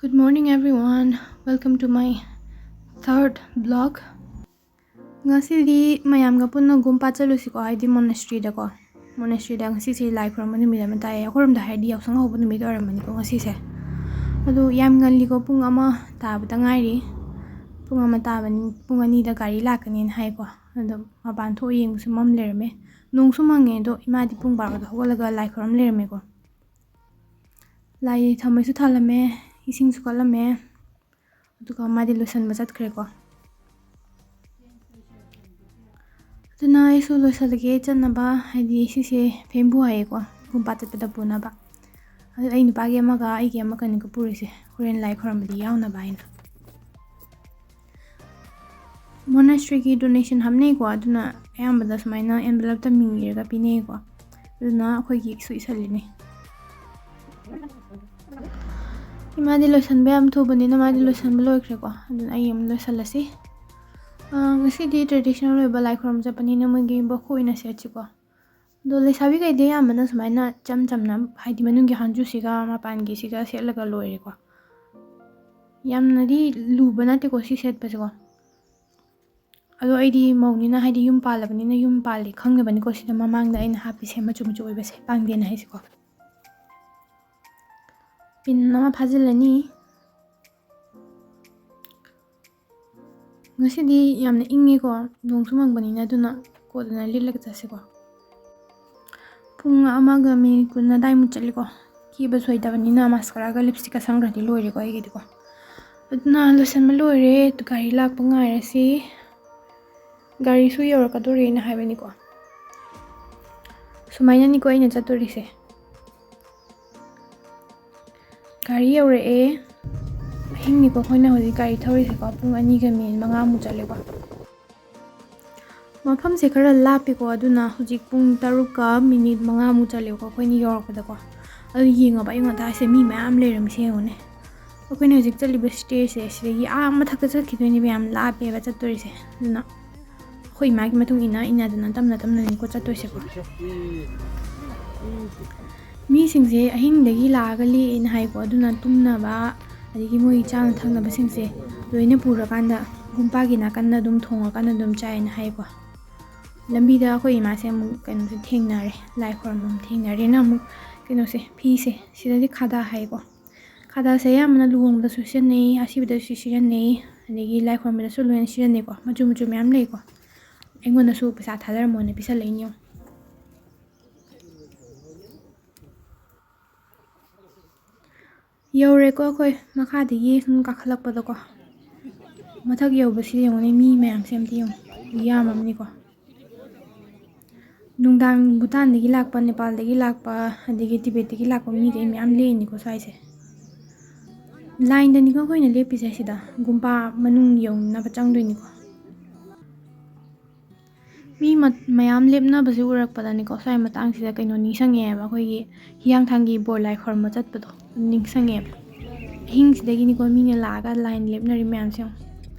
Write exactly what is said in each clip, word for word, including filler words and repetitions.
Good morning, everyone. Welcome to my third vlog. ꯉꯁꯤꯗꯤ ꯃꯌꯥꯝꯒ ꯄꯨꯟꯅ ꯒꯨꯝꯄꯥ ꯆꯠꯂꯨꯁꯤꯀꯣ, ꯍꯥꯏꯗꯤ monasteryꯗꯀꯣ꯫ Monasteryꯗ ꯉꯁꯤꯁꯦ ꯂꯥꯏ ꯈꯨꯔꯨꯝꯕ ꯅꯨꯃꯤꯠ ꯑꯃ ꯇꯥꯏꯌꯦ꯫ ꯑꯩꯈꯣꯏꯔꯣꯝꯗ ꯍꯥꯏꯗꯤ ꯌꯥꯎꯁꯪ ꯍꯧꯕ ꯅꯨꯃꯤꯠ ꯑꯣꯏꯔꯝꯃꯅꯤꯀꯣ ꯉꯁꯤꯁꯦ꯫ ꯑꯗꯣ ꯌꯥꯝ ꯉꯜꯂꯤꯀꯣ, ꯄꯨꯡ ꯑꯃ ꯇꯥꯕꯗ ꯉꯥꯏꯔꯤ꯫ ꯄꯨꯡ ꯑꯃ ꯇꯥꯕꯅꯤ, ꯄꯨꯡ ꯑꯅꯤꯗ ꯒꯥꯔꯤ ꯂꯥꯛꯀꯅꯤꯅ ꯍꯥꯏꯀꯣ꯫ ꯑꯗꯣ ꯃꯄꯥꯟ ꯊꯣꯛꯑ ꯌꯦꯡꯕꯁꯨ ꯃꯝ ꯂꯩꯔꯝꯃꯦ꯫ ꯅꯣꯡꯁꯨ ꯃꯪꯉꯦ, ꯑꯗꯣ ꯏꯃꯥꯗꯤ ꯄꯨꯡ ꯕꯥꯔꯣꯗ ꯍꯧꯒꯠꯂꯒ ꯂꯥꯏ ꯈꯨꯔꯨꯝ ꯂꯩꯔꯝꯃꯦꯀꯣ꯫ ꯂꯥꯏ ꯊꯥꯎꯃꯩꯁꯨ ꯊꯥꯜꯂꯝꯃꯦ, ꯏꯁꯤꯡꯁꯨ ꯀꯠꯂꯝꯃꯦ, ꯑꯗꯨꯒ ꯃꯥꯗꯤ ꯂꯣꯏꯁꯟꯕ ꯆꯠꯈ꯭ꯔꯦꯀꯣ꯫ ꯑꯗꯨꯅ ꯑꯩꯁꯨ ꯂꯣꯏꯁꯜꯂꯒꯦ ꯆꯠꯅꯕ, ꯍꯥꯏꯗꯤ ꯁꯤꯁꯦ ꯐꯦꯡꯕꯨ ꯍꯥꯏꯌꯦꯀꯣ, ꯒꯨꯝꯄꯥ ꯆꯠꯄꯗ ꯄꯨꯅꯕ꯫ ꯑꯗꯨ ꯑꯩ ꯅꯨꯄꯥꯒꯤ ꯑꯃꯒ ꯑꯩꯒꯤ ꯑꯃꯈꯛꯅꯤꯀꯣ ꯄꯨꯔꯤꯁꯦ, ꯍꯣꯔꯦꯟ ꯂꯥꯏ ꯈꯨꯔꯨꯝꯕꯗꯤ ꯌꯥꯎꯅꯕ ꯍꯥꯏꯅ꯫ Monasteryꯒꯤ donation ꯍꯥꯞꯅꯩꯀꯣ, ꯑꯗꯨꯅ ꯑꯌꯥꯝꯕꯗ ꯁꯨꯃꯥꯏꯅ envelopeꯇ ꯃꯤꯡ ꯏꯔꯒ ꯄꯤꯅꯩꯀꯣ꯫ ꯑꯗꯨꯅ ꯑꯩꯈꯣꯏꯒꯤꯁꯨ ꯏꯁꯜꯂꯤꯅꯦ꯫ ꯏꯃꯥꯗꯤ ꯂꯣꯏꯁꯟꯕ ꯌꯥꯝ ꯊꯨꯕꯅꯤꯅ ꯃꯥꯗꯤ ꯂꯣꯏꯁꯟꯕ ꯂꯣꯏꯈ꯭ꯔꯦꯀꯣ꯫ ꯑꯗꯨꯅ ꯑꯩ ꯑꯃꯨꯛ ꯂꯣꯏꯁꯜꯂꯁꯤ꯫ ꯑ, ꯉꯁꯤꯗꯤ traditional ꯑꯣꯏꯕ ꯂꯥꯏ ꯈꯨꯔꯨꯝ ꯆꯠꯄꯅꯤꯅ ꯃꯣꯏꯒꯤ ꯕꯣꯈꯣ ꯑꯣꯏꯅ ꯁꯦꯠꯁꯤꯀꯣ꯫ ꯑꯗꯣ ꯂꯩꯁꯥꯕꯤꯈꯩꯗꯤ ꯑꯌꯥꯝꯕꯅ ꯁꯨꯃꯥꯏꯅ ꯏꯆꯝ ꯆꯝꯅ, ꯍꯥꯏꯗꯤ ꯃꯅꯨꯡꯒꯤ ꯍꯥꯟꯖꯨꯁꯤꯒ ꯃꯄꯥꯟꯒꯤꯁꯤꯒ ꯁꯦꯠꯂꯒ ꯂꯣꯏꯔꯦꯀꯣ꯫ ꯌꯥꯝꯅꯗꯤ ꯂꯨꯕ ꯅꯠꯇꯦꯀꯣ ꯁꯤ ꯁꯦꯠꯄꯁꯦꯀꯣ꯫ ꯑꯗꯣ ꯑꯩꯗꯤ ꯃꯧꯅꯤꯅ, ꯍꯥꯏꯗꯤ ꯌꯨꯝ ꯄꯥꯜꯂꯕꯅꯤꯅ, ꯌꯨꯝ ꯄꯥꯜꯂꯤ ꯈꯪꯗꯕꯅꯤꯀꯣ ꯁꯤꯗ ꯃꯃꯥꯡꯗ ꯑꯩꯅ ꯍꯥꯞꯄꯤꯁꯦ ꯃꯆꯨ ꯃꯆꯨ ꯑꯣꯏꯕꯁꯦ, ꯄꯥꯡꯒꯦꯅ ꯍꯥꯏꯁꯦꯀꯣ꯫ Pin ꯑꯃ ꯐꯥꯖꯤꯜꯂꯅꯤ꯫ ꯉꯁꯤꯗꯤ ꯌꯥꯝꯅ ꯏꯪꯉꯤꯀꯣ, ꯅꯣꯡꯁꯨ ꯃꯪꯕꯅꯤꯅ, ꯑꯗꯨꯅ ꯀꯣꯠ ꯑꯣꯏꯅ ꯂꯤꯠꯂꯒ ꯆꯠꯁꯤꯀꯣ꯫ ꯄꯨꯡ ꯑꯃꯒ ꯃꯤꯅꯤꯠ ꯀꯨꯟ ꯑꯗꯥꯏꯃꯨꯛ ꯆꯠꯂꯤꯀꯣ꯫ ꯀꯦꯕ ꯁꯣꯏꯗꯕꯅꯤꯅ mascaraꯒ lipstickꯀ ꯁꯪꯈ꯭ꯔꯗꯤ ꯂꯣꯏꯔꯦꯀꯣ ꯑꯩꯒꯤꯗꯤꯀꯣ꯫ ꯑꯗꯨꯅ ꯂꯣꯏꯁꯟꯕ ꯂꯣꯏꯔꯦ, ꯒꯥꯔꯤ ꯂꯥꯛꯄ ꯉꯥꯏꯔꯁꯤ꯫ ꯒꯥꯔꯤꯁꯨ ꯌꯧꯔꯛꯀꯗꯣꯔꯦꯅ ꯍꯥꯏꯕꯅꯤꯀꯣ꯫ ꯁꯨꯃꯥꯏꯅꯅꯤꯀꯣ ꯑꯩꯅ ꯆꯠꯇꯣꯔꯤꯁꯦ꯫ ꯒꯥꯔꯤ ꯌꯧꯔꯛꯑꯦ꯫ ꯑꯍꯤꯡꯅꯤꯀꯣ ꯑꯩꯈꯣꯏꯅ ꯍꯧꯖꯤꯛ ꯒꯥꯔꯤ ꯊꯧꯔꯤꯁꯦꯀꯣ, ꯄꯨꯡ ꯑꯅꯤꯒ ꯃꯤꯅꯤꯠ ꯃꯉꯥꯃꯨꯛ ꯆꯠꯂꯦꯀꯣ꯫ ꯃꯐꯝꯁꯦ ꯈꯔ ꯂꯥꯞꯄꯤꯀꯣ, ꯑꯗꯨꯅ ꯍꯧꯖꯤꯛ ꯄꯨꯡ ꯇꯔꯨꯛꯀ ꯃꯤꯅꯤꯠ ꯃꯉꯥꯃꯨꯛ ꯆꯠꯂꯦꯕꯀꯣ ꯑꯩꯈꯣꯏꯅ ꯌꯧꯔꯛꯄꯗꯀꯣ꯫ ꯑꯗꯨ ꯌꯦꯡꯉꯣꯕ, ꯑꯌꯨꯛ ꯉꯟꯇꯥꯁꯦ ꯃꯤ ꯃꯌꯥꯝ ꯂꯩꯔꯝꯃꯤꯁꯦ ꯌꯦꯡꯉꯨꯅꯦ꯫ ꯑꯩꯈꯣꯏꯅ ꯍꯧꯖꯤꯛ ꯆꯠꯂꯤꯕ stairꯁꯦ ꯁꯤꯗꯒꯤ ꯑꯥ ꯃꯊꯛꯇ ꯆꯠꯈꯤꯗꯣꯏꯅꯦꯕ, ꯌꯥꯝ ꯂꯥꯞꯄꯦꯕ ꯆꯠꯇꯣꯔꯤꯁꯦ꯫ ꯑꯗꯨꯅ ꯑꯩꯈꯣꯏ ꯏꯃꯥꯒꯤ ꯃꯇꯨꯡ ꯏꯟꯅ ꯏꯟꯅꯗꯅ ꯇꯞꯅ ꯇꯞꯅꯅꯤꯀꯣ ꯆꯠꯇꯣꯏꯁꯦꯀꯣ꯫ ꯃꯤꯁꯤꯡꯁꯦ ꯑꯍꯤꯡꯗꯒꯤ ꯂꯥꯛꯑꯒ ꯂꯦꯛꯑꯦꯅ ꯍꯥꯏꯀꯣ, ꯑꯗꯨꯅ ꯇꯨꯝꯅꯕ ꯑꯗꯒꯤ ꯃꯣꯏ ꯆꯥꯅ ꯊꯛꯅꯕꯁꯤꯡꯁꯦ ꯂꯣꯏꯅ ꯄꯨꯔꯀꯥꯟꯗ ꯒꯨꯝꯄꯥꯒꯤ ꯅꯥꯀꯟꯗ ꯑꯗꯨꯝ ꯊꯣꯡꯉꯀꯥꯟꯗ ꯑꯗꯨꯝ ꯆꯥꯏꯅ ꯍꯥꯏꯀꯣ꯫ ꯂꯝꯕꯤꯗ ꯑꯩꯈꯣꯏ ꯏꯃꯥꯁꯦ ꯑꯃꯨꯛ ꯀꯩꯅꯣꯁꯦ ꯊꯦꯡꯅꯔꯦ, ꯂꯥꯏ ꯈꯣꯏꯔꯝꯕ ꯑꯃ ꯊꯦꯡꯅꯔꯦꯅ ꯑꯃꯨꯛ ꯀꯩꯅꯣꯁꯦ, ꯐꯤꯁꯦ, ꯁꯤꯗꯗꯤ ꯈꯥꯗꯥ ꯍꯥꯏꯀꯣ꯫ ꯈꯥꯗꯥꯁꯦ ꯑꯌꯥꯝꯕꯅ ꯂꯨꯍꯣꯡꯕꯗꯁꯨ ꯁꯤꯖꯤꯟꯅꯩ, ꯑꯁꯤꯕꯗꯁꯨ ꯁꯤꯖꯤꯟꯅꯩ, ꯑꯗꯒꯤ ꯂꯥꯏ ꯈꯣꯏꯔꯝꯕꯗꯁꯨ ꯂꯣꯏꯅ ꯁꯤꯖꯤꯟꯅꯩꯀꯣ꯫ ꯃꯆꯨ ꯃꯆꯨ ꯃꯌꯥꯝ ꯂꯩꯀꯣ꯫ ꯑꯩꯉꯣꯟꯗꯁꯨ ꯄꯩꯁꯥ ꯊꯥꯗꯔꯝꯃꯣꯅ ꯄꯤꯁꯜꯂꯛꯏꯅꯦ ꯌꯦꯡꯉꯣ꯫ ꯌꯧꯔꯦꯀꯣ ꯑꯩꯈꯣꯏ ꯃꯈꯥꯗꯒꯤ ꯁꯨꯝ ꯀꯥꯈꯠꯂꯛꯄꯗꯀꯣ꯫ ꯃꯊꯛ ꯌꯧꯕꯁꯤ ꯌꯦꯡꯉꯨꯅꯦ, ꯃꯤ ꯃꯌꯥꯝꯁꯦ ꯑꯝꯇ ꯌꯦꯡꯉꯨ, ꯌꯥꯝꯃꯕꯅꯤꯀꯣ꯫ ꯅꯨꯡꯗꯥꯡ ꯚꯨꯇꯥꯟꯗꯒꯤ ꯂꯥꯛꯄ, ꯅꯦꯄꯥꯜꯗꯒꯤ ꯂꯥꯛꯄ, ꯑꯗꯒꯤ ꯇꯤꯕꯦꯠꯇꯒꯤ ꯂꯥꯛꯄ ꯃꯤꯈꯩ ꯃꯌꯥꯝ ꯂꯦꯛꯏꯅꯤꯀꯣ ꯁ꯭ꯋꯥꯏꯁꯦ꯫ ꯂꯥꯏꯟꯗꯅꯤꯀꯣ ꯑꯩꯈꯣꯏꯅ ꯂꯦꯞꯄꯤꯁꯦ ꯁꯤꯗ, ꯒꯨꯝꯄꯥ ꯃꯅꯨꯡ ꯌꯧꯅꯕ ꯆꯪꯗꯣꯏꯅꯤꯀꯣ꯫ ꯃꯤ ꯃ-, ꯃꯌꯥꯝ ꯂꯦꯞꯅꯕꯁꯦ ꯎꯔꯛꯄꯗꯅꯤꯀꯣ, ꯁ꯭ꯋꯥꯏ ꯃꯇꯥꯡꯁꯤꯗ ꯀꯩꯅꯣ ꯅꯤꯡꯁꯤꯡꯉꯛꯑꯦꯕ, ꯑꯩꯈꯣꯏꯒꯤ ꯍꯤꯌꯥꯡꯊꯥꯡꯒꯤ ꯕꯣꯔ ꯂꯥꯏ ꯈꯣꯏꯔꯝꯕ ꯆꯠꯄꯗꯣ ꯅꯤꯡꯁꯤꯡꯉꯛꯑꯦꯕ꯫ ꯑꯍꯤꯡꯁꯤꯗꯒꯤꯅꯤꯀꯣ ꯃꯤꯅ ꯂꯥꯛꯑꯒ ꯂꯥꯏꯟ ꯂꯦꯞꯅꯔꯤ ꯃꯌꯥꯝꯁꯦ ꯌꯦꯡꯉꯣ꯫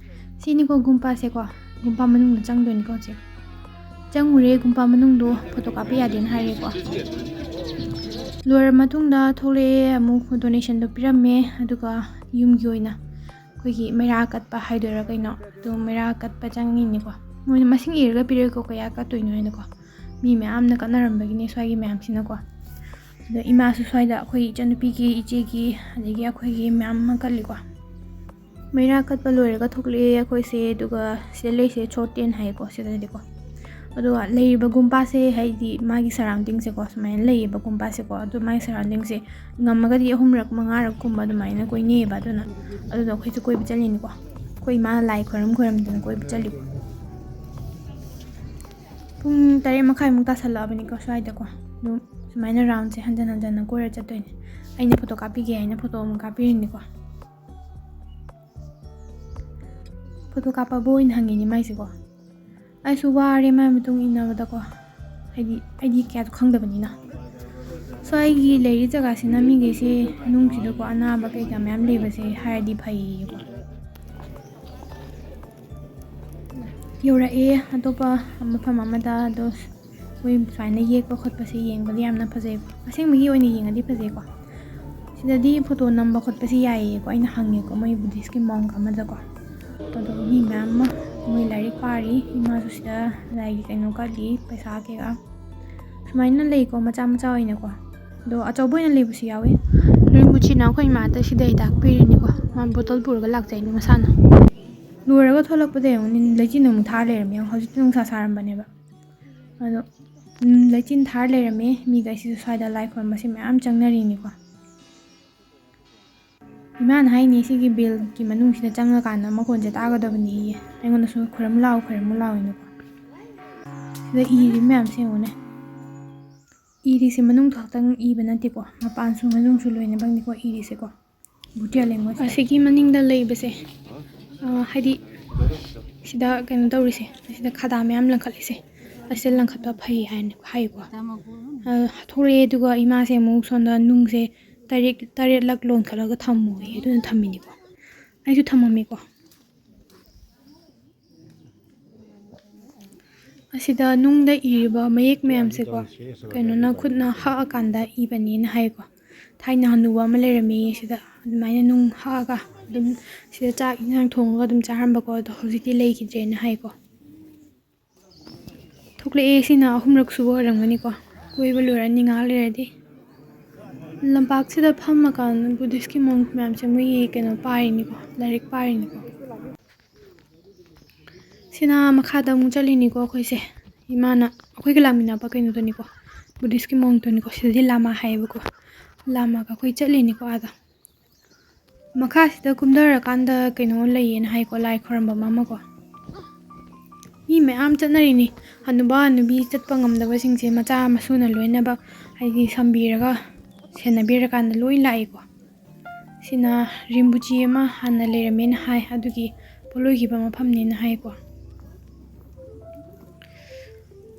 ꯁꯤꯅꯤꯀꯣ ꯒꯨꯝꯄꯥꯁꯦꯀꯣ, ꯒꯨꯝꯄꯥ ꯃꯅꯨꯡꯗ ꯆꯪꯗꯣꯏꯅꯤꯀꯣ ꯍꯧꯖꯤꯛ꯫ ꯆꯪꯉꯨꯔꯦ, ꯒꯨꯝꯄꯥ ꯃꯅꯨꯡꯗꯣ ꯐꯣꯇꯣ ꯀꯥꯞꯄ ꯌꯥꯗꯦꯅ ꯍꯥꯏꯔꯦꯀꯣ꯫ ꯂꯣꯏꯔ ꯃꯇꯨꯡꯗ ꯊꯣꯛꯂꯛꯑꯦ, ꯑꯃꯨꯛ ꯗꯣꯅꯦꯁꯟꯗꯣ ꯄꯤꯔꯝꯃꯦ, ꯑꯗꯨꯒ ꯌꯨꯝꯒꯤ ꯑꯣꯏꯅ ꯑꯩꯈꯣꯏꯒꯤ ꯃꯩꯔꯥ ꯀꯠꯄ ꯍꯥꯏꯗꯣꯏꯔꯥ ꯀꯩꯅꯣ, ꯑꯗꯨ ꯃꯩꯔꯥ ꯀꯠꯄ ꯆꯪꯉꯤꯅꯤꯀꯣ꯫ ꯃꯣꯏꯅ ꯃꯁꯤꯡ ꯏꯔꯒ ꯄꯤꯔꯛꯑꯦꯀꯣ, ꯀꯌꯥ ꯀꯠꯇꯣꯏꯅꯣ ꯍꯥꯏꯅꯀꯣ꯫ ꯃꯤ ꯃꯌꯥꯝꯅ ꯀꯠꯅꯔꯝꯕꯒꯤꯅꯦ ꯁ꯭ꯋꯥꯏꯒꯤ ꯃꯌꯥꯝꯁꯤꯅꯀꯣ꯫ ꯑꯗꯣ ꯏꯃꯥꯁꯨ ꯁ꯭ꯋꯥꯏꯗ ꯑꯩꯈꯣꯏ ꯏꯆꯟꯅꯨꯄꯤꯒꯤ, ꯏꯆꯦꯒꯤ, ꯑꯗꯒꯤ ꯑꯩꯈꯣꯏꯒꯤ ꯃꯌꯥꯝ ꯑꯃ ꯀꯠꯂꯤꯀꯣ꯫ ꯃꯩꯔꯥ ꯀꯠꯄ ꯂꯣꯏꯔꯒ ꯊꯣꯛꯂꯛꯑꯦ ꯑꯩꯈꯣꯏꯁꯦ, ꯑꯗꯨꯒ ꯁꯤꯗ ꯂꯩꯁꯦ ꯁꯣꯔꯠ ꯇꯦꯟ ꯍꯥꯏꯌꯦꯀꯣ ꯁꯤꯗꯗꯤꯀꯣ꯫ ꯑꯗꯨꯒ ꯂꯩꯔꯤꯕ ꯒꯨꯝꯄꯥꯁꯦ, ꯍꯥꯏꯗꯤ ꯃꯥꯒꯤ ꯁꯔꯥꯎꯟꯗꯤꯡꯁꯦꯀꯣ, ꯁꯨꯃꯥꯏꯅ ꯂꯩꯌꯦꯕ ꯒꯨꯝꯄꯥꯁꯦꯀꯣ꯫ ꯑꯗꯣ ꯃꯥꯒꯤ ꯁꯔꯥꯎꯟꯗꯤꯡꯁꯦ ꯉꯝꯃꯒꯗꯤ ꯑꯍꯨꯝꯔꯛ ꯃꯉꯥꯔꯛꯀꯨꯝꯕ ꯑꯗꯨꯃꯥꯏꯅ ꯀꯣꯏꯅꯩꯌꯦꯕ꯫ ꯑꯗꯨꯅ ꯑꯗꯨꯗ ꯑꯩꯈꯣꯏꯁꯨ ꯀꯣꯏꯕ ꯆꯠꯂꯤꯅꯤꯀꯣ꯫ ꯑꯩꯈꯣꯏ ꯏꯃꯥꯅ ꯂꯥꯏ ꯈꯣꯏꯔꯝ ꯈꯣꯏꯔꯝꯗꯅ ꯀꯣꯏꯕ ꯆꯠꯂꯤꯀꯣ꯫ ꯄꯨꯡ ꯇꯔꯦꯠ ꯃꯈꯥꯏꯃꯨꯛ ꯇꯥꯁꯜꯂꯛꯑꯕꯅꯤꯀꯣ ꯁ꯭ꯋꯥꯏꯗꯀꯣ꯫ ꯑꯗꯨꯝ ꯁꯨꯃꯥꯏꯅ ꯔꯥꯎꯟꯁꯦ ꯍꯟꯖꯟ ꯍꯟꯖꯟꯅ ꯀꯣꯏꯔ ꯆꯠꯇꯣꯏꯅꯦ꯫ ꯑꯩꯅ ꯐꯣꯇꯣ ꯀꯥꯞꯄꯤꯒꯦ ꯍꯥꯏꯅ ꯐꯣꯇꯣ ꯑꯃꯨꯛ ꯀꯥꯞꯄꯤꯔꯤꯅꯤꯀꯣ꯫ ꯐꯣꯇꯣ ꯀꯥꯞꯄꯕꯨ ꯑꯣꯏꯅ ꯍꯪꯉꯤꯅꯦ ꯃꯥꯏꯁꯦꯀꯣ꯫ ꯑꯩꯁꯨ ꯋꯥꯔꯦ ꯃꯥꯏ ꯃꯇꯨꯡ ꯏꯟꯅꯕꯗꯀꯣ, ꯍꯥꯏꯗꯤ ꯑꯩꯗꯤ ꯀꯌꯥꯁꯨ ꯈꯪꯗꯕꯅꯤꯅ꯫ ꯁ꯭ꯋꯥꯏꯒꯤ ꯂꯩꯔꯤ ꯖꯒꯥꯁꯤꯅ ꯃꯤꯈꯩꯁꯦ ꯅꯨꯡꯁꯤꯗꯀꯣ, ꯑꯅꯥꯕ ꯀꯩꯀꯥ ꯃꯌꯥꯝ ꯂꯩꯕꯁꯦ ꯍꯥꯏꯔꯗꯤ ꯐꯩꯌꯦꯀꯣ꯫ ꯌꯧꯔꯛꯑꯦ ꯑꯇꯣꯞꯄ ꯃꯐꯝ ꯑꯃꯗ꯫ ꯑꯗꯣ ꯃꯣꯏ ꯁꯨꯃꯥꯏꯅ ꯌꯦꯛꯄ ꯈꯣꯠꯄꯁꯦ ꯌꯦꯡꯕꯗ ꯌꯥꯝꯅ ꯐꯖꯩꯀꯣ꯫ ꯑꯁꯦꯡꯕꯒꯤ ꯑꯣꯏꯅ ꯌꯦꯡꯉꯗꯤ ꯐꯖꯩꯀꯣ꯫ ꯁꯤ ꯁꯤꯗꯗꯤ ꯐꯣꯇꯣ ꯅꯝꯕ ꯈꯣꯠꯄꯁꯤ ꯌꯥꯏꯌꯦꯀꯣ, ꯑꯩꯅ ꯍꯪꯉꯦꯀꯣ ꯃꯣꯏ ꯕꯨꯙꯤꯁꯀꯤ ꯃꯣꯡ ꯑꯃꯗꯀꯣ꯫ ꯑꯗꯣ ꯃꯤ ꯃꯌꯥꯝ ꯑꯃ ꯃꯣꯏ ꯂꯥꯏꯔꯤꯛ ꯄꯥꯔꯤ, ꯏꯃꯥꯁꯨ ꯁꯤꯗ ꯂꯥꯏꯒꯤ ꯀꯩꯅꯣ ꯀꯠꯂꯤ, ꯄꯩꯁꯥ ꯀꯩꯀꯥ ꯁꯨꯃꯥꯏꯅ ꯂꯩꯀꯣ, ꯃꯆꯥ ꯃꯆꯥ ꯑꯣꯏꯅꯀꯣ꯫ ꯑꯗꯣ ꯑꯆꯧꯕ ꯑꯣꯏꯅ ꯂꯩꯕꯁꯨ ꯌꯥꯎꯋꯤ꯫ ꯔꯤꯝꯕꯨꯆꯤꯅ ꯑꯩꯈꯣꯏ ꯏꯃꯥꯗ ꯁꯤꯗ ꯍꯤꯗꯥꯛ ꯄꯤꯔꯤꯅꯤꯀꯣ, ꯃꯥ ꯕꯣꯇꯜ ꯄꯨꯔꯒ ꯂꯥꯛꯆꯩꯅꯤ ꯃꯁꯥꯅ꯫ ꯂꯣꯏꯔꯒ ꯊꯣꯛꯂꯛꯄꯗ ꯌꯦꯡꯉꯨ, ꯂꯩꯆꯤꯟ ꯑꯃꯨꯛ ꯊꯥꯔ ꯂꯩꯔꯝꯃꯦ꯫ ꯍꯧꯖꯤꯛꯇꯤ ꯅꯨꯡꯁꯥ ꯁꯥꯔꯝꯕꯅꯦꯕ꯫ ꯑꯗꯣ ꯎꯝ, ꯂꯩꯆꯤꯟ ꯊꯥꯔ ꯂꯩꯔꯝꯃꯦ꯫ ꯃꯤꯈꯩꯁꯤꯁꯨ ꯁ꯭ꯋꯥꯏꯗ ꯂꯥꯏ ꯈꯨꯔꯨꯝꯕꯁꯦ ꯃꯌꯥꯝ ꯆꯪꯅꯔꯤꯅꯤꯀꯣ꯫ ꯏꯃꯥꯅ ꯍꯥꯏꯅꯤ, ꯁꯤꯒꯤ ꯕꯦꯜꯒꯤ ꯃꯅꯨꯡꯁꯤꯗ ꯆꯪꯉꯀꯥꯟꯗ ꯃꯈꯣꯟꯁꯦ ꯇꯥꯒꯗꯕꯅꯦꯌꯦ꯫ ꯑꯩꯉꯣꯟꯗꯁꯨ "ꯈꯨꯔꯨꯝ ꯂꯥꯛꯑꯣ, ꯈꯨꯔꯨꯝ ꯂꯥꯛꯑꯣꯅꯀꯣ"꯫ ꯁꯤꯗ ꯏꯔꯤ ꯃꯌꯥꯝꯁꯦ ꯌꯦꯡꯉꯨꯅꯦ꯫ ꯏꯔꯤꯁꯦ ꯃꯅꯨꯡ ꯈꯛꯇꯪ ꯏꯕ ꯅꯠꯇꯦꯀꯣ, ꯃꯄꯥꯟꯁꯨ ꯃꯅꯨꯡꯁꯨ ꯂꯣꯏꯅꯃꯛꯅꯤꯀꯣ ꯏꯔꯤꯁꯦꯀꯣ꯫ ꯕꯨꯇꯤꯌꯥ ꯂꯩꯉꯣꯏꯁꯦ꯫ ꯑꯁꯤꯒꯤ ꯃꯅꯤꯡꯗ ꯂꯩꯕꯁꯦ, ꯑ, ꯍꯥꯏꯗꯤ ꯁꯤꯗ ꯀꯩꯅꯣ ꯇꯧꯔꯤꯁꯦ, ꯑꯁꯤꯗ ꯈꯗꯥ ꯃꯌꯥꯝ ꯂꯪꯈꯠꯂꯤꯁꯦ, ꯑꯁꯤꯗ ꯂꯪꯈꯠꯄ ꯐꯩ ꯍꯥꯏꯅ ꯍꯥꯏꯀꯣ꯫ ꯑ, ꯊꯣꯛꯂꯛꯑꯦ, ꯑꯗꯨꯒ ꯏꯃꯥꯁꯦ ꯑꯃꯨꯛ ꯁꯣꯝꯗ ꯅꯨꯡꯁꯦ ꯇꯔꯦꯠ, ꯇꯔꯦꯠꯂꯛ ꯂꯣꯟꯈꯠꯂꯒ ꯊꯝꯃꯣꯌꯦ, ꯑꯗꯨꯅ ꯊꯝꯃꯤꯅꯤꯀꯣ꯫ ꯑꯩꯁꯨ ꯊꯝꯃꯝꯃꯤꯀꯣ꯫ ꯑꯁꯤꯗ ꯅꯨꯡꯗ ꯏꯔꯤꯕ ꯃꯌꯦꯛ ꯃꯌꯥꯝꯁꯦꯀꯣ, ꯀꯩꯅꯣꯅ ꯈꯨꯠꯅ ꯍꯛꯑꯀꯥꯟꯗ ꯏꯕꯅꯦꯅ ꯍꯥꯏꯀꯣ꯫ ꯊꯥꯏꯅ ꯍꯅꯨꯕ ꯑꯃ ꯂꯩꯔꯝꯃꯤ ꯁꯤꯗ, ꯑꯗꯨꯃꯥꯏꯅ ꯅꯨꯡ ꯍꯛꯑꯒ ꯑꯗꯨꯝ ꯁꯤꯗ ꯆꯥꯛ ꯏꯟꯁꯥꯡ ꯊꯣꯡꯉꯒ ꯑꯗꯨꯝ ꯆꯥꯔꯝꯕꯀꯣ, ꯑꯗꯣ ꯍꯧꯖꯤꯛꯇꯤ ꯂꯩꯈꯤꯗ꯭ꯔꯦꯅ ꯍꯥꯏꯀꯣ꯫ ꯊꯣꯛꯂꯛꯑꯦ, ꯁꯤꯅ ꯑꯍꯨꯝꯂꯛ ꯁꯨꯕ ꯑꯣꯏꯔꯝꯒꯅꯤꯀꯣ꯫ ꯀꯣꯏꯕ ꯂꯣꯏꯔꯅꯤ ꯉꯥꯏꯍꯥꯛ ꯂꯩꯔꯗꯤ꯫ ꯂꯝꯄꯥꯛꯁꯤꯗ ꯐꯝꯃꯀꯥꯟꯗ ꯕꯨꯙꯤꯁꯀꯤ ꯃꯣꯡ ꯃꯌꯥꯝꯁꯦ ꯃꯣꯏꯒꯤ ꯀꯩꯅꯣ ꯄꯥꯔꯤꯅꯤꯀꯣ, ꯂꯥꯏꯔꯤꯛ ꯄꯥꯔꯤꯅꯤꯀꯣ꯫ ꯁꯤꯅ ꯃꯈꯥꯗ ꯑꯃꯨꯛ ꯆꯠꯂꯤꯅꯤꯀꯣ ꯑꯩꯈꯣꯏꯁꯦ꯫ ꯏꯃꯥꯅ ꯑꯩꯈꯣꯏꯒ ꯂꯥꯛꯃꯤꯟꯅꯕ ꯀꯩꯅꯣꯗꯨꯅꯤꯀꯣ, ꯕꯨꯙꯤꯁꯀꯤ ꯃꯣꯡꯗꯨꯅꯤꯀꯣ꯫ ꯁꯤꯗꯗꯤ ꯂꯥꯃꯥ ꯍꯥꯏꯌꯦꯕꯀꯣ꯫ ꯂꯥꯃꯥꯒ ꯑꯩꯈꯣꯏ ꯆꯠꯂꯤꯅꯤꯀꯣ ꯑꯥꯗ꯫ ꯃꯈꯥꯁꯤꯗ ꯀꯨꯝꯊꯔꯀꯥꯟꯗ ꯀꯩꯅꯣ ꯂꯩꯌꯦꯅ ꯍꯥꯏꯀꯣ, ꯂꯥꯏ ꯈꯣꯏꯔꯝꯕ ꯑꯃꯀꯣ꯫ ꯃꯤ ꯃꯌꯥꯝ ꯆꯠꯅꯔꯤꯅꯤ꯫ ꯍꯅꯨꯕꯥ ꯍꯅꯨꯕꯤ ꯆꯠꯄ ꯉꯝꯗꯕꯁꯤꯡꯁꯦ ꯃꯆꯥ ꯃꯁꯨꯅ ꯂꯣꯏꯅꯃꯛ ꯍꯥꯏꯗꯤ ꯁꯝꯕꯤꯔꯒ ꯁꯦꯟꯅꯕꯤꯔꯀꯥꯟꯗ ꯂꯣꯏ ꯂꯥꯛꯏꯀꯣ꯫ ꯁꯤꯅ ꯔꯤꯝꯕꯨꯆꯤ ꯑꯃ ꯍꯥꯟꯅ ꯂꯩꯔꯝꯃꯦꯅ ꯍꯥꯏ, ꯑꯗꯨꯒꯤ ꯄꯣꯠꯂꯣꯏꯈꯤꯕ ꯃꯐꯝꯅꯦꯅ ꯍꯥꯏꯀꯣ꯫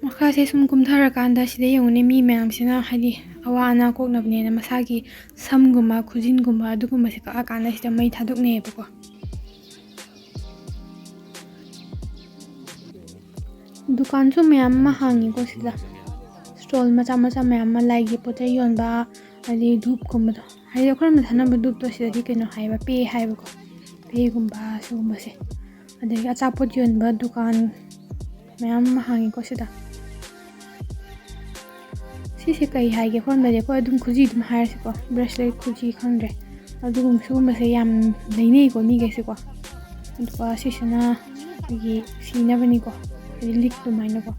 ꯃꯈꯥꯁꯦ ꯁꯨꯝ ꯀꯨꯝꯊꯔꯀꯥꯟꯗ ꯁꯤꯗ ꯌꯦꯡꯉꯨꯅꯦ, ꯃꯤ ꯃꯌꯥꯝꯁꯤꯅ ꯍꯥꯏꯗꯤ ꯑꯋꯥ ꯑꯅꯥ ꯀꯣꯛꯅꯕꯅꯦꯅ ꯃꯁꯥꯒꯤ ꯁꯝꯒꯨꯝꯕ, ꯈꯨꯖꯤꯟꯒꯨꯝꯕ ꯑꯗꯨꯒꯨꯝꯕꯁꯦ ꯀꯛꯑꯀꯥꯟꯗ ꯁꯤꯗ ꯃꯩ ꯊꯥꯗꯣꯛꯅꯩꯌꯦꯕꯀꯣ꯫ ꯗꯨꯀꯥꯟꯁꯨ ꯃꯌꯥꯝ ꯑꯃ ꯍꯥꯡꯉꯤꯀꯣ ꯁꯤꯗ꯫ ꯁ꯭ꯇꯣꯜ ꯃꯆꯥ ꯃꯆꯥ ꯃꯌꯥꯝ ꯑꯃ, ꯂꯥꯏꯒꯤ ꯄꯣꯠ ꯆꯩ ꯌꯣꯟꯕ, ꯑꯗꯩ ꯙꯨꯞꯀꯨꯝꯕꯗꯣ꯫ ꯍꯥꯏꯗꯤ ꯑꯩꯈꯣꯏꯔꯣꯝꯗ ꯊꯥꯅꯕ ꯙꯨꯞꯇꯣ ꯁꯤꯗꯗꯤ ꯀꯩꯅꯣ ꯍꯥꯏꯌꯦꯕ, ꯄꯦ ꯍꯥꯏꯌꯦꯕꯀꯣ, ꯄꯦꯒꯨꯝꯕ ꯁꯤꯒꯨꯝꯕꯁꯦ꯫ ꯑꯗꯒꯤ ꯑꯆꯥꯄꯣꯠ ꯌꯣꯟꯕ ꯗꯨꯀꯥꯟ ꯃꯌꯥꯝ ꯑꯃ ꯍꯥꯡꯉꯤꯀꯣ ꯁꯤꯗ꯫ ꯁꯤꯁꯦ ꯀꯩ ꯍꯥꯏꯒꯦ ꯑꯩꯈꯣꯏꯔꯣꯝꯗꯗꯤ? ꯑꯩꯈꯣꯏ ꯑꯗꯨꯝ ꯈꯨꯖꯤ ꯑꯗꯨꯝ ꯍꯥꯏꯔꯁꯤꯀꯣ, bracelet, ꯈꯨꯖꯤ, ꯈꯪꯗ꯭ꯔꯦ꯫ ꯑꯗꯨꯒꯨꯝꯕ ꯁꯤꯒꯨꯝꯕꯁꯦ ꯌꯥꯝ ꯂꯩꯅꯩꯀꯣ ꯃꯤꯈꯩꯁꯦꯀꯣ꯫ ꯑꯗꯨꯒ ꯁꯤꯁꯤꯅ ꯑꯩꯈꯣꯏꯒꯤ ꯁꯤꯅꯕꯅꯤꯀꯣ, ꯍꯥꯏꯗꯤ ꯂꯤꯛ ꯑꯗꯨꯃꯥꯏꯅꯀꯣ꯫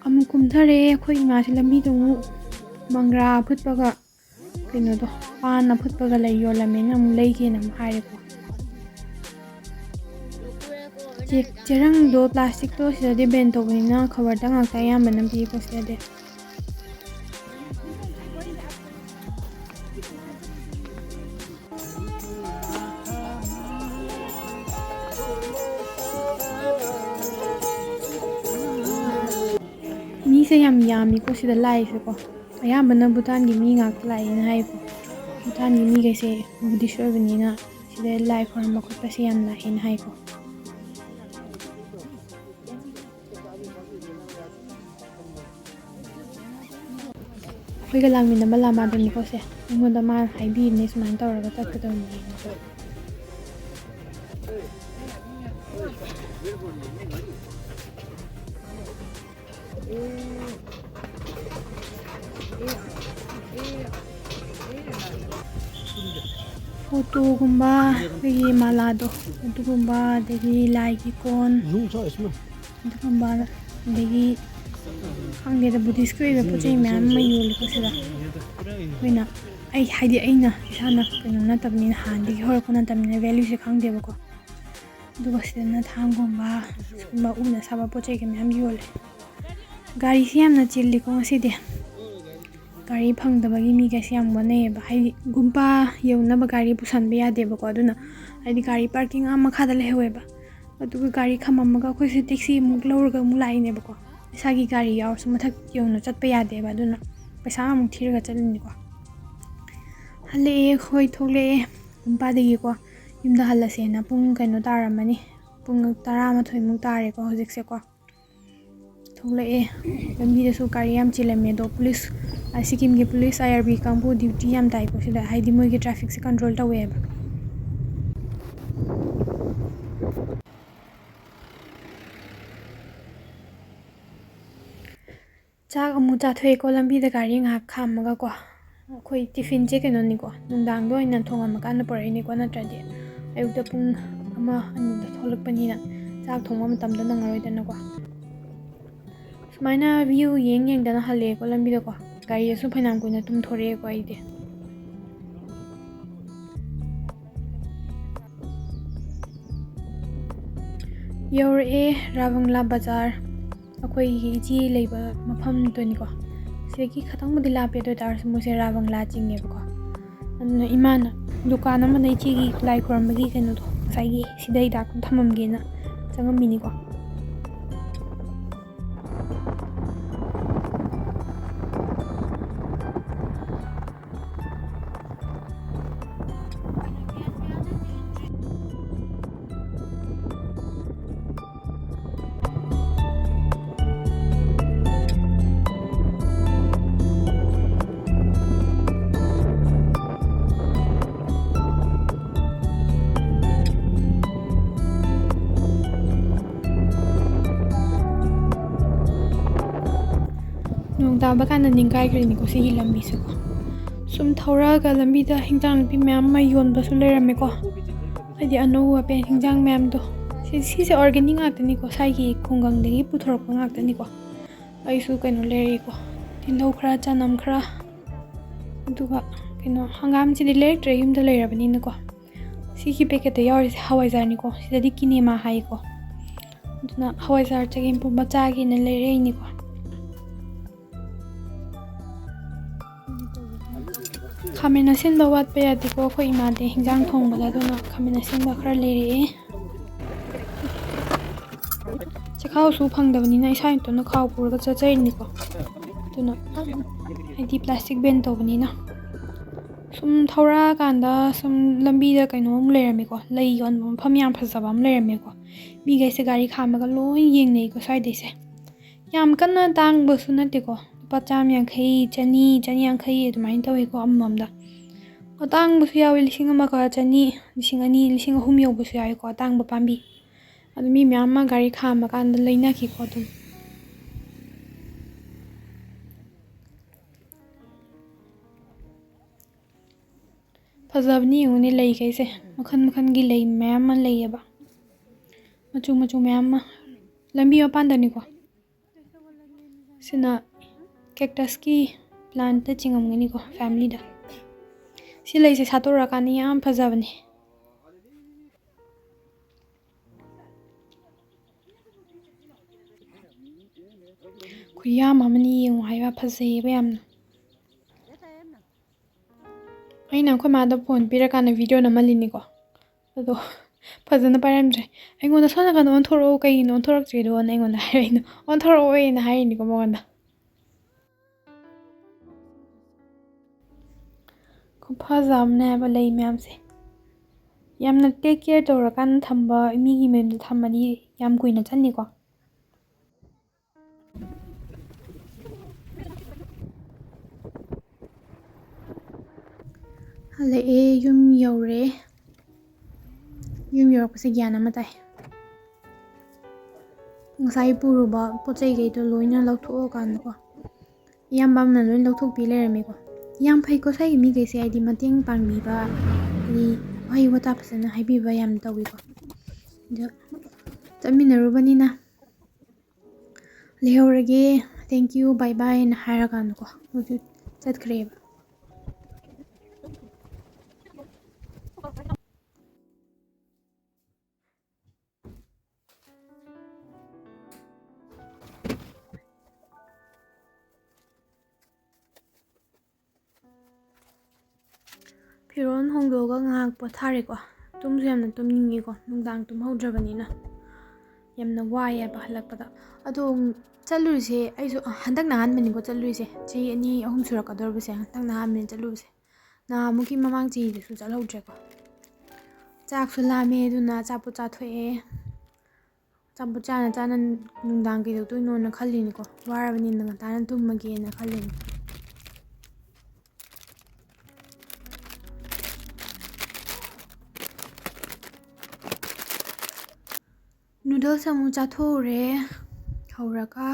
ꯑꯃꯨꯛ ꯀꯨꯝꯊꯔꯦ ꯑꯩꯈꯣꯏ ꯏꯃꯥꯁꯦ ꯂꯝꯕꯤꯗ ꯑꯃꯨꯛ ꯃꯪꯒ꯭ꯔꯥ ꯑꯐꯨꯠꯄꯒ ꯀꯩꯅꯣꯗꯣ, ꯄꯥꯟ ꯑꯐꯨꯠꯄꯒ ꯂꯩ ꯌꯣꯜꯂꯝꯃꯦꯅ ꯑꯃꯨꯛ ꯂꯩꯒꯦꯅ ꯑꯃꯨꯛ ꯍꯥꯏꯔꯦꯀꯣ꯫ ꯆꯦ-, ꯆꯦꯔꯪꯗꯣ, plasticꯇꯣ ꯁꯤꯗꯗꯤ ban ꯇꯧꯕꯅꯤꯅ ꯈꯕꯔꯗ ꯉꯥꯛꯇ ꯑꯌꯥꯝꯕꯅ ꯄꯤꯀꯣ ꯁꯤꯗꯗꯤ꯫ ꯃꯤꯁꯦ ꯌꯥꯝ ꯌꯥꯝꯃꯤꯀꯣ ꯁꯤꯗ ꯂꯥꯛꯏꯁꯦꯀꯣ꯫ ꯑꯌꯥꯝꯕꯅ ꯚꯨꯇꯥꯟꯒꯤ ꯃꯤ ꯉꯥꯛꯇ ꯂꯥꯛꯑꯦꯅ ꯍꯥꯏꯀꯣ꯫ ꯚꯨꯇꯥꯟꯒꯤ ꯃꯤꯈꯩꯁꯦ Buddhist ꯑꯣꯏꯕꯅꯤꯅ ꯁꯤꯗ ꯂꯥꯏ ꯈꯣꯏꯔꯝꯕ ꯈꯣꯠꯄꯁꯦ ꯌꯥꯝ ꯂꯥꯛꯑꯦꯅ ꯍꯥꯏꯀꯣ꯫ ꯑꯩꯈꯣꯏꯒ ꯂꯥꯛꯃꯤꯟꯅꯕ ꯂꯥꯃꯥꯗꯨꯅꯤꯀꯣ ꯁꯦ꯫ ꯑꯩꯉꯣꯟꯗ ꯃꯥꯅ ꯍꯥꯏꯕꯤꯕꯅꯦ ꯁꯨꯃꯥꯏꯅ ꯇꯧꯔꯒ ꯆꯠꯀꯗꯕꯅꯦꯅꯀꯣ꯫ ꯐꯣꯇꯣꯒꯨꯝꯕ, ꯑꯩꯈꯣꯏꯒꯤ ꯃꯥꯂꯥꯗꯣ, ꯑꯗꯨꯒꯨꯝꯕ, ꯑꯗꯒꯤ ꯂꯥꯏꯒꯤ ꯀꯣꯟ, ꯑꯗꯨꯒꯨꯝꯕ, ꯑꯗꯒꯤ ꯈꯪꯗꯦꯗ, Buddhistꯀꯤ ꯑꯣꯏꯕ ꯄꯣꯠ ꯆꯩ ꯃꯌꯥꯝ ꯑꯃ ꯌꯣꯜꯂꯤꯀꯣ ꯁꯤꯗ꯫ ꯑꯩꯈꯣꯏꯅ, ꯑꯩ, ꯍꯥꯏꯗꯤ ꯑꯩꯅ ꯏꯁꯥꯅ ꯀꯩꯅꯣ ꯅꯠꯇꯕꯅꯤꯅ, ꯍꯥꯟꯅꯗꯒꯤ ꯍꯧꯔꯛꯄ ꯅꯠꯇꯕꯅꯤꯅ valueꯁꯦ ꯈꯪꯗꯦꯕꯀꯣ꯫ ꯑꯗꯨꯒ ꯁꯤꯗꯅ ꯊꯥꯡꯒꯨꯝꯕ, ꯁꯤꯒꯨꯝꯕ ꯎꯅ ꯁꯥꯕ ꯄꯣꯠ ꯆꯩꯒ ꯃꯌꯥꯝ ꯌꯣꯜꯂꯦ꯫ ꯒꯥꯔꯤꯁꯤ ꯌꯥꯝꯅ ꯆꯤꯜꯂꯤꯀꯣ ꯉꯁꯤꯗꯤ꯫ ꯒꯥꯔꯤ ꯐꯪꯗꯕꯒꯤ ꯃꯤꯈꯩꯁꯦ ꯌꯥꯝ ꯋꯥꯅꯩꯌꯦꯕ꯫ ꯍꯥꯏꯗꯤ ꯒꯨꯝꯄꯥ ꯌꯧꯅꯕ ꯒꯥꯔꯤ ꯄꯨꯁꯟꯕ ꯌꯥꯗꯦꯕꯀꯣ꯫ ꯑꯗꯨꯅ ꯍꯥꯏꯗꯤ ꯒꯥꯔꯤ parking ꯑꯥ ꯃꯈꯥꯗ ꯂꯩꯍꯧꯋꯦꯕ꯫ ꯑꯗꯨꯒ ꯒꯥꯔꯤ ꯈꯥꯝꯃꯝꯃꯒ ꯑꯩꯈꯣꯏꯁꯦ taxi ꯑꯃꯨꯛ ꯂꯧꯔꯒ ꯑꯃꯨꯛ ꯂꯥꯛꯏꯅꯦꯕꯀꯣ꯫ ꯏꯁꯥꯒꯤ ꯒꯥꯔꯤ ꯌꯥꯎꯔꯁꯨ ꯃꯊꯛ ꯌꯧꯅ ꯆꯠꯄ ꯌꯥꯗꯦꯕ꯫ ꯑꯗꯨꯅ ꯄꯩꯁꯥ ꯑꯃꯨꯛ ꯊꯤꯔꯒ ꯆꯠꯂꯤꯅꯤꯀꯣ꯫ ꯍꯜꯂꯛꯑꯦ ꯑꯩꯈꯣꯏ, ꯊꯣꯛꯂꯛꯑꯦ ꯒꯨꯝꯄꯥꯗꯒꯤꯀꯣ꯫ ꯌꯨꯝꯗ ꯍꯜꯂꯁꯦꯅ ꯄꯨꯡ ꯀꯩꯅꯣ ꯇꯥꯔꯝꯃꯅꯤ꯫ ꯄꯨꯡ ꯇꯔꯥꯃꯥꯊꯣꯏꯃꯨꯛ ꯇꯥꯔꯦꯀꯣ ꯍꯧꯖꯤꯛꯁꯦꯀꯣ꯫ ꯊꯣꯛꯂꯛꯑꯦ꯫ ꯂꯝꯕꯤꯗꯁꯨ ꯒꯥꯔꯤ ꯌꯥꯝ ꯆꯤꯜꯂꯝꯃꯦ, ꯑꯗꯣ police ꯁꯤꯛꯀꯤꯝꯒꯤ ꯄꯨꯂꯤꯁ, ꯑꯥꯏ ꯑꯥꯔ ꯕꯤ ꯀꯥꯡꯕꯨ ꯗ꯭ꯌꯨꯇꯤ ꯌꯥꯝ ꯇꯥꯏꯀꯣ ꯁꯤꯗ, ꯍꯥꯏꯗꯤ ꯃꯣꯏꯒꯤ ꯇ꯭ꯔꯥꯐꯤꯛꯁꯦ ꯀꯟꯇ꯭ꯔꯣꯜ ꯇꯧꯋꯦꯕ꯫ ꯆꯥꯛ ꯑꯃꯨꯛ ꯆꯥꯊꯣꯛꯑꯦꯀꯣ, ꯂꯝꯕꯤꯗ ꯒꯥꯔꯤ ꯉꯥꯏꯍꯥꯛ ꯈꯥꯝꯃꯒꯀꯣ꯫ ꯑꯩꯈꯣꯏ ꯇꯤꯐꯤꯟꯁꯦ ꯀꯩꯅꯣꯅꯤꯀꯣ, ꯅꯨꯡꯗꯥꯡꯗ ꯑꯣꯏꯅ ꯊꯣꯡꯉꯝꯃꯀꯥꯟꯗ ꯄꯨꯔꯛꯏꯅꯤꯀꯣ, ꯅꯠꯇ꯭ꯔꯗꯤ ꯑꯌꯨꯛꯇ ꯄꯨꯡ ꯑꯃ ꯑꯅꯤꯗ ꯊꯣꯛꯂꯛꯄꯅꯤꯅ ꯆꯥꯛ ꯊꯣꯡꯕ ꯃꯇꯝꯗꯣ ꯅꯪꯉꯔꯣꯏꯗꯅꯀꯣ꯫ ꯁꯨꯃꯥꯏꯅ ꯚ꯭ꯌꯨ ꯌꯦꯡ ꯌꯦꯡꯗꯅ ꯍꯜꯂꯛꯑꯦꯀꯣ ꯂꯝꯕꯤꯗꯀꯣ꯫ ꯒꯥꯔꯤꯗꯁꯨ ꯐꯅꯌꯥꯝ ꯀꯨꯏꯅ ꯇꯨꯝꯊꯣꯔꯛꯑꯦꯀꯣ ꯑꯩꯗꯤ꯫ ꯌꯧꯔꯛꯑꯦ ꯔꯥꯕꯪꯂꯥ ꯕꯖꯥꯔ, ꯑꯩꯈꯣꯏꯒꯤ ꯏꯆꯦ ꯂꯩꯕ ꯃꯐꯝꯗꯨꯅꯤꯀꯣ꯫ ꯁꯤꯗꯒꯤ ꯈꯇꯪꯕꯨꯗꯤ ꯂꯥꯞꯄꯦ, ꯑꯗꯨ ꯑꯣꯏ ꯇꯥꯔꯁꯨ ꯃꯣꯏꯁꯦ ꯔꯥꯕꯪꯂꯥ ꯆꯤꯡꯉꯦꯕꯀꯣ꯫ ꯑꯗꯨꯅ ꯏꯃꯥꯅ ꯗꯨꯀꯥꯟ ꯑꯃꯗ ꯏꯆꯦꯒꯤ ꯂꯥꯏ ꯈꯨꯔꯝꯕꯒꯤ ꯀꯩꯅꯣꯗꯣ, ꯉꯁꯥꯏꯒꯤ ꯁꯤꯗ ꯍꯤꯗꯥꯛꯇꯣ ꯊꯝꯃꯝꯒꯦꯅ ꯆꯪꯉꯝꯃꯤꯅꯤꯀꯣ꯫ ꯅꯣꯡ ꯇꯥꯕ ꯀꯥꯟꯗ ꯅꯤꯡꯈꯥꯏꯈ꯭ꯔꯤꯅꯤꯀꯣ ꯁꯤꯒꯤ ꯂꯝꯕꯤꯁꯦꯀꯣ꯫ ꯁꯨꯝ ꯊꯧꯔꯛꯑꯒ ꯂꯝꯕꯤꯗ ꯍꯤꯟꯖꯥꯡ ꯅꯥꯄꯤ ꯃꯌꯥꯝ ꯑꯃ ꯌꯣꯟꯕꯁꯨ ꯂꯩꯔꯝꯃꯦꯀꯣ꯫ ꯍꯥꯏꯗꯤ ꯑꯅꯧ ꯑꯄꯦꯠ ꯍꯤꯟꯖꯥꯡ ꯃꯌꯥꯝꯗꯣ꯫ ꯁꯤ, ꯁꯤꯁꯦ organic ꯉꯥꯛꯇꯅꯤꯀꯣ꯫ ꯁ꯭ꯋꯥꯏꯒꯤ ꯈꯨꯡꯒꯪꯗꯒꯤ ꯄꯨꯊꯣꯔꯛꯄ ꯉꯥꯛꯇꯅꯤꯀꯣ꯫ ꯑꯩꯁꯨ ꯀꯩꯅꯣ ꯂꯩꯔꯛꯏꯀꯣ꯫ ꯇꯤꯜꯍꯧ ꯈꯔ, ꯆꯅꯝ ꯈꯔ, ꯑꯗꯨꯒ ꯀꯩꯅꯣ, ꯍꯪꯒꯥꯝꯁꯤꯗꯤ ꯂꯩꯔꯛꯇ꯭ꯔꯦ, ꯌꯨꯝꯗ ꯂꯩꯔꯕꯅꯤꯅꯀꯣ꯫ ꯁꯤꯒꯤ packet ꯇ ꯌꯥꯎꯔꯤꯁꯦ ꯍꯋꯥꯏꯖꯥꯔꯅꯤꯀꯣ꯫ ꯁꯤꯗꯗꯤ ꯀꯤꯅꯦꯃꯥ ꯍꯥꯏꯌꯦꯀꯣ꯫ ꯑꯗꯨꯅ ꯍꯋꯥꯏꯖꯥꯔ ꯆꯒꯦꯝꯄꯣꯝꯕ ꯆꯥꯒꯦꯅ ꯂꯩꯔꯛꯏꯅꯤꯀꯣ꯫ ꯈꯥꯃꯦꯟ ꯑꯁꯤꯟꯕ ꯋꯥꯠꯄ ꯌꯥꯗꯦꯀꯣ ꯑꯩꯈꯣꯏ ꯏꯃꯥꯗꯤ ꯍꯤꯟꯖꯥꯡ ꯊꯣꯡꯕꯗ, ꯑꯗꯨꯅ ꯈꯥꯃꯦꯟ ꯑꯁꯤꯟꯕ ꯈꯔ ꯂꯩꯔꯛꯑꯦ꯫ ꯆꯦꯈꯥꯎꯁꯨ ꯐꯪꯗꯕꯅꯤꯅ ꯏꯁꯥ ꯏꯇꯣꯝꯇ ꯈꯥꯎ ꯄꯨꯔꯒ ꯆꯠꯆꯔꯤꯅꯤꯀꯣ꯫ ꯑꯗꯨꯅ ꯍꯥꯏꯗꯤ plastic ban ꯇꯧꯕꯅꯤꯅ꯫ ꯁꯨꯝ ꯊꯧꯔꯛꯑꯀꯥꯟꯗ ꯁꯨꯝ ꯂꯝꯕꯤꯗ ꯀꯩꯅꯣ ꯑꯃ ꯂꯩꯔꯝꯃꯦꯀꯣ, ꯂꯩ ꯌꯣꯟꯕ ꯃꯐꯝ ꯌꯥꯝ ꯐꯖꯕ ꯑꯃ ꯂꯩꯔꯝꯃꯦꯀꯣ꯫ ꯃꯤꯈꯩꯁꯦ ꯒꯥꯔꯤ ꯈꯥꯝꯃꯒ ꯂꯣꯏ ꯌꯦꯡꯅꯩꯀꯣ ꯁ꯭ꯋꯥꯏꯗꯩꯁꯦ꯫ ꯌꯥꯝ ꯀꯟꯅ ꯇꯥꯡꯕꯁꯨ ꯅꯠꯇꯦꯀꯣ, ꯂꯨꯄꯥ ꯆꯥꯝ ꯌꯥꯡꯈꯩ, ꯆꯅꯤ, ꯆꯅꯤ ꯌꯥꯡꯈꯩ ꯑꯗꯨꯃꯥꯏꯅ ꯇꯧꯋꯤꯀꯣ ꯑꯃꯃꯝꯗ꯫ ꯑꯇꯥꯡꯕꯁꯨ ꯌꯥꯎꯋꯤ, ꯂꯤꯁꯤꯡ ꯑꯃꯒ ꯆꯅꯤ, ꯂꯤꯁꯤꯡ ꯑꯅꯤ, ꯂꯤꯁꯤꯡ ꯑꯍꯨꯝ ꯌꯧꯕꯁꯨ ꯌꯥꯎꯋꯤꯀꯣ ꯑꯇꯥꯡꯕ ꯄꯥꯝꯕꯤ꯫ ꯑꯗꯨ ꯃꯤ ꯃꯌꯥꯝ ꯑꯃ ꯒꯥꯔꯤ ꯈꯥꯝꯕ ꯀꯥꯟꯗ ꯂꯩꯅꯈꯤꯀꯣ ꯑꯗꯨꯝ꯫ ꯐꯖꯕꯅꯤ ꯌꯦꯡꯉꯨꯅꯦ ꯂꯩꯈꯩꯁꯦ꯫ ꯃꯈꯜ ꯃꯈꯜꯒꯤ ꯂꯩ ꯃꯌꯥꯝ ꯑꯃ ꯂꯩꯌꯦꯕ꯫ ꯃꯆꯨ ꯃꯆꯨ ꯃꯌꯥꯝ ꯑꯃ꯫ ꯂꯝꯕꯤ ꯃꯄꯥꯟꯗꯅꯤꯀꯣ꯫ ꯁꯤꯅ cactusꯀꯤ plantꯇ ꯆꯤꯡꯉꯝꯒꯅꯤꯀꯣ, familyꯗ꯫ ꯁꯤ ꯂꯩꯁꯦ ꯁꯥꯠꯇꯣꯔꯛꯑꯀꯥꯟꯗ ꯌꯥꯝ ꯐꯖꯕꯅꯦ꯫ ꯈꯨꯌꯥꯝ ꯑꯃꯅꯤ ꯌꯦꯡꯉꯨ ꯍꯥꯏꯕ, ꯐꯖꯩꯌꯦꯕ ꯌꯥꯝꯅ꯫ ꯑꯩꯅ ꯑꯩꯈꯣꯏ ꯃꯥꯗ phone ꯄꯤꯔꯀꯥꯟꯗ video ꯅꯝꯍꯜꯂꯤꯅꯤꯀꯣ꯫ ꯑꯗꯣ ꯐꯖꯅ ꯄꯥꯏꯔꯝꯗ꯭ꯔꯦ꯫ ꯑꯩꯉꯣꯟꯗ "ꯁꯣꯝ ꯅꯥꯀꯟꯗ ꯑꯣꯟꯊꯣꯔꯛꯑꯣ, ꯀꯩꯒꯤꯅꯣ ꯑꯣꯟꯊꯣꯔꯛꯇ꯭ꯔꯤꯗꯣꯅ?" ꯑꯩꯉꯣꯟꯗ ꯍꯥꯏꯔꯛꯏꯅꯣ꯫ "ꯑꯣꯟꯊꯣꯔꯛꯑꯣꯅ" ꯍꯥꯏꯔꯤꯅꯤꯀꯣ ꯃꯉꯣꯟꯗ꯫ ꯈꯨꯐꯖ ꯑꯃꯅꯦ ꯍꯥꯏꯕ ꯂꯩ ꯃꯌꯥꯝꯁꯦ꯫ ꯌꯥꯝꯅ take care ꯇꯧꯔꯀꯥꯟꯗ ꯊꯝꯕ, ꯃꯤꯒꯤ ꯃꯌꯨꯝꯗ ꯊꯝꯃꯗꯤ ꯌꯥꯝ ꯀꯨꯏꯅ ꯆꯠꯅꯤꯀꯣ꯫ ꯍꯜꯂꯛꯑꯦ, ꯌꯨꯝ ꯌꯧꯔꯦ꯫ ꯌꯨꯝ ꯌꯧꯔꯛꯄꯁꯦ ꯒ꯭ꯌꯥꯟ ꯑꯃ ꯇꯥꯏ꯫ ꯉꯁꯥꯏ ꯄꯨꯔꯨꯕ ꯄꯣꯠ ꯆꯩꯈꯩꯗꯣ ꯂꯣꯏꯅ ꯂꯧꯊꯣꯛꯑꯀꯥꯟꯗꯀꯣ, ꯏꯌꯥꯝꯕ ꯑꯃꯅ ꯂꯣꯏ ꯂꯧꯊꯣꯛꯄꯤ ꯂꯩꯔꯝꯃꯦꯀꯣ꯫ ꯌꯥꯝ ꯐꯩꯀꯣ ꯁ꯭ꯋꯥꯏꯒꯤ ꯃꯤꯈꯩꯁꯦ, ꯍꯥꯏꯗꯤ ꯃꯇꯦꯡ ꯄꯥꯡꯕꯤꯕ, ꯍꯥꯏꯗꯤ ꯋꯥꯍꯩ ꯋꯥꯇꯥ ꯐꯖꯅ ꯍꯥꯏꯕꯤꯕ ꯌꯥꯝ ꯇꯧꯋꯤꯀꯣ꯫ ꯑꯗꯣ ꯆꯠꯃꯤꯟꯅꯔꯨꯕꯅꯤꯅ "ꯂꯩꯍꯧꯔꯒꯦ, thank you, bye bye" ꯍꯥꯏꯔꯀꯥꯟꯗꯀꯣ ꯃꯣꯏꯁꯨ ꯆꯠꯈ꯭ꯔꯦꯕ꯫ ꯐꯤꯔꯣꯜ ꯍꯣꯡꯗꯣꯛꯑꯒ ꯉꯥꯏꯍꯥꯛ ꯄꯣꯊꯥꯔꯦꯀꯣ꯫ ꯇꯨꯝꯁꯨ ꯌꯥꯝꯅ ꯇꯨꯝꯅꯤꯡꯉꯦꯀꯣ, ꯅꯨꯡꯗꯥꯡ ꯇꯨꯝꯍꯧꯗ꯭ꯔꯕꯅꯤꯅ꯫ ꯌꯥꯝꯅ ꯋꯥꯏꯌꯦꯕ ꯍꯜꯂꯛꯄꯗ꯫ ꯑꯗꯣ ꯆꯠꯂꯨꯔꯤꯁꯦ ꯑꯩꯁꯨ ꯍꯟꯗꯛꯅ ꯑꯍꯥꯟꯕꯅꯤꯀꯣ ꯆꯠꯂꯨꯔꯤꯁꯦ꯫ ꯆꯍꯤ ꯑꯅꯤ ꯑꯍꯨꯝ ꯁꯨꯔꯛꯀꯗꯧꯔꯕꯁꯦ ꯍꯟꯗꯛꯅ ꯑꯍꯥꯟꯕꯅꯤ ꯆꯠꯂꯨꯕꯁꯦ꯫ ꯅꯍꯥꯟꯃꯨꯛꯀꯤ ꯃꯃꯥꯡ ꯆꯍꯤꯗꯁꯨ ꯆꯠꯍꯧꯗ꯭ꯔꯦꯀꯣ꯫ ꯆꯥꯛꯁꯨ ꯂꯥꯝꯃꯦ, ꯑꯗꯨꯅ ꯑꯆꯥꯄꯣꯠ ꯆꯥꯊꯣꯛꯑꯦ꯫ ꯑꯆꯥꯄꯣꯠ ꯆꯥꯅ ꯆꯥꯅ ꯅꯨꯡꯗꯥꯡ ꯀꯩꯗꯧꯗꯣꯏꯅꯣꯅ ꯈꯜꯂꯤꯅꯤꯀꯣ꯫ ꯋꯥꯔꯕꯅꯤꯅ ꯉꯟꯇꯥꯅ ꯇꯨꯝꯃꯒꯦꯅ ꯈꯜꯂꯤꯅꯤ꯫ ꯅꯨꯗꯜꯁ ꯑꯃꯨꯛ ꯆꯥꯊꯣꯛꯎꯔꯦ꯫ ꯍꯧꯔꯒ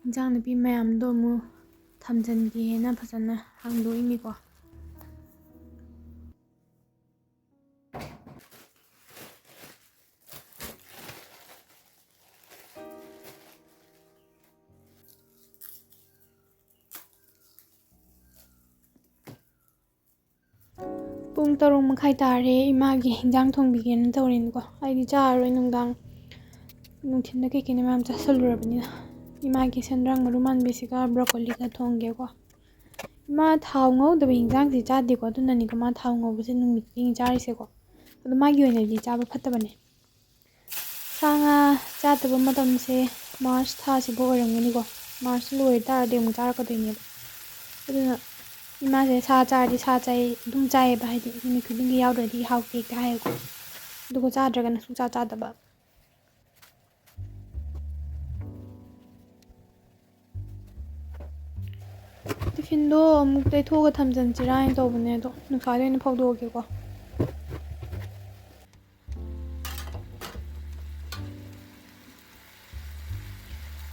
ꯏꯟꯖꯥꯡ ꯅꯥꯄꯤ ꯃꯌꯥꯝꯗꯣ ꯑꯃꯨꯛ ꯊꯝꯖꯤꯟꯒꯦꯅ ꯐꯖꯅ ꯍꯥꯡꯗꯣꯛꯏꯅꯤꯀꯣ꯫ ꯄꯨꯡ ꯇꯔꯨꯛ ꯃꯈꯥꯏ ꯇꯥꯔꯦ꯫ ꯏꯃꯥꯒꯤ ꯍꯤꯟꯖꯥꯡ ꯊꯣꯡꯕꯤꯒꯦꯅ ꯇꯧꯔꯤꯅꯤꯀꯣ꯫ ꯑꯩꯗꯤ ꯆꯥꯔꯔꯣꯏ ꯅꯨꯡꯗꯥꯡ, ꯅꯨꯡꯊꯤꯟꯗ ꯀꯩꯀꯩꯅꯣ ꯃꯌꯥꯝ ꯆꯥꯁꯤꯜꯂꯨꯔꯕꯅꯤꯅ꯫ ꯏꯃꯥꯒꯤ ꯁꯦꯟꯗ꯭ꯔꯥꯡ ꯃꯔꯨ ꯃꯥꯟꯕꯤꯁꯤꯒ ꯕ꯭ꯔꯣꯀꯣꯂꯤꯒ ꯊꯣꯡꯒꯦꯀꯣ꯫ ꯏꯃꯥ ꯊꯥꯎ ꯉꯧꯗꯕ ꯍꯤꯟꯖꯥꯡꯁꯤ ꯆꯥꯗꯦꯀꯣ, ꯑꯗꯨꯅꯅꯤꯀꯣ ꯃꯥ ꯊꯥꯎ ꯉꯧꯕꯁꯦ ꯅꯨꯃꯤꯠ ꯈꯨꯗꯤꯡꯒꯤ ꯆꯥꯔꯤꯁꯦꯀꯣ꯫ ꯑꯗꯣ ꯃꯥꯒꯤ ꯑꯣꯏꯅꯗꯤ ꯆꯥꯕ ꯐꯠꯇꯕꯅꯦ꯫ ꯁꯥ ꯉꯥ ꯆꯥꯗꯕ ꯃꯇꯝꯁꯦ ꯃꯥꯔꯆ ꯊꯥꯁꯤꯕꯨ ꯑꯣꯏꯔꯝꯒꯅꯤꯀꯣ꯫ ꯃꯥꯔꯆ ꯂꯣꯏ ꯇꯥꯔꯗꯤ ꯑꯃꯨꯛ ꯆꯥꯔꯛꯀꯗꯣꯏꯅꯦꯕ꯫ ꯑꯗꯨꯅ ꯏꯃꯥꯁꯦ ꯁꯥ ꯆꯥꯔꯗꯤ ꯁꯥ ꯆꯥꯏ, ꯑꯗꯨꯝ ꯆꯥꯏꯌꯦꯕ, ꯍꯥꯏꯗꯤ ꯅꯨꯃꯤꯠ ꯈꯨꯗꯤꯡꯒꯤ ꯌꯥꯎꯗ꯭ꯔꯗꯤ ꯍꯥꯎꯇꯦ ꯍꯦꯛꯇ ꯍꯥꯏꯌꯦꯀꯣ꯫ ꯑꯗꯨꯒ ꯆꯥꯗ꯭ꯔꯒꯅ ꯁꯨꯡꯆꯥ ꯆꯥꯗꯕ꯫ ꯇꯤꯐꯤꯟꯗꯣ ꯑꯃꯨꯛ ꯇꯩꯊꯣꯛꯑꯒ ꯊꯝꯖꯤꯟꯁꯤꯔꯥ ꯍꯥꯏꯅ ꯇꯧꯕꯅꯦ, ꯑꯗꯣ ꯅꯨꯡꯁꯥꯗ ꯑꯣꯏꯅ ꯐꯧꯗꯣꯛꯑꯒꯦꯀꯣ꯫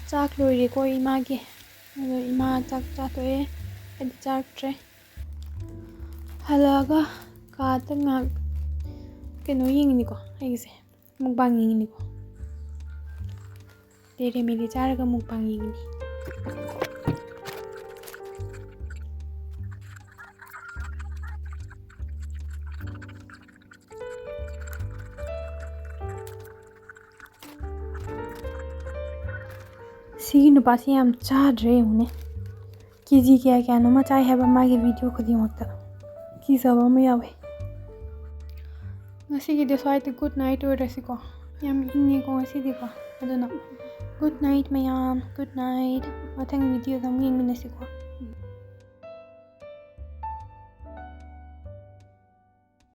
ꯆꯥꯛ ꯂꯣꯏꯔꯦꯀꯣ ꯏꯃꯥꯒꯤ꯫ ꯑꯗꯣ ꯏꯃꯥ ꯆꯥꯛ ꯆꯥꯊꯣꯛꯑꯦ, ꯑꯩꯗꯤ ꯆꯥꯔꯛꯇ꯭ꯔꯦ꯫ ꯍꯜꯂꯛꯑꯒ ꯀꯥꯗ ꯉꯥꯏꯍꯥꯛ ꯀꯩꯅꯣ ꯌꯦꯡꯉꯤꯅꯤꯀꯣ, ꯑꯩꯒꯤꯁꯦ ꯃꯨꯛꯕꯥꯡ ꯌꯦꯡꯉꯤꯅꯤꯀꯣ꯫ ꯗꯦꯔꯦ ꯃꯤꯂꯤ ꯆꯥꯔꯒ ꯃꯨꯛꯕꯥꯡ ꯌꯦꯡꯉꯤꯅꯤ꯫ ꯁꯤꯒꯤ ꯅꯨꯄꯥꯁꯤ ꯌꯥꯝ ꯆꯥꯗ꯭ꯔꯦ ꯌꯦꯡꯉꯨꯅꯦ꯫ ꯀꯦ ꯖꯤ ꯀꯌꯥ ꯀꯌꯥꯅꯣꯃ ꯆꯥꯏ ꯍꯥꯏꯕ ꯃꯥꯒꯤ ꯚꯤꯗꯤꯑꯣ ꯈꯨꯗꯤꯡꯃꯛꯇ꯫ ꯀꯤꯖꯕ ꯑꯃ ꯌꯥꯎꯋꯦ꯫ ꯉꯁꯤꯒꯤꯗꯤ ꯁ꯭ꯋꯥꯏꯗ ꯒꯨꯗ ꯅꯥꯏꯠ ꯑꯣꯏꯔꯁꯤꯀꯣ꯫ ꯌꯥꯝ ꯏꯪꯉꯦꯀꯣ ꯉꯁꯤꯗꯤꯀꯣ꯫ ꯑꯗꯨꯅ ꯒꯨꯗ ꯅꯥꯏꯠ ꯃꯌꯥꯝ, ꯒꯨꯗ ꯅꯥꯏꯠ꯫ ꯃꯊꯪ ꯚꯤꯗꯤꯑꯣꯗ ꯑꯃꯨꯛ ꯌꯦꯡꯃꯤꯟꯅꯁꯤꯀꯣ꯫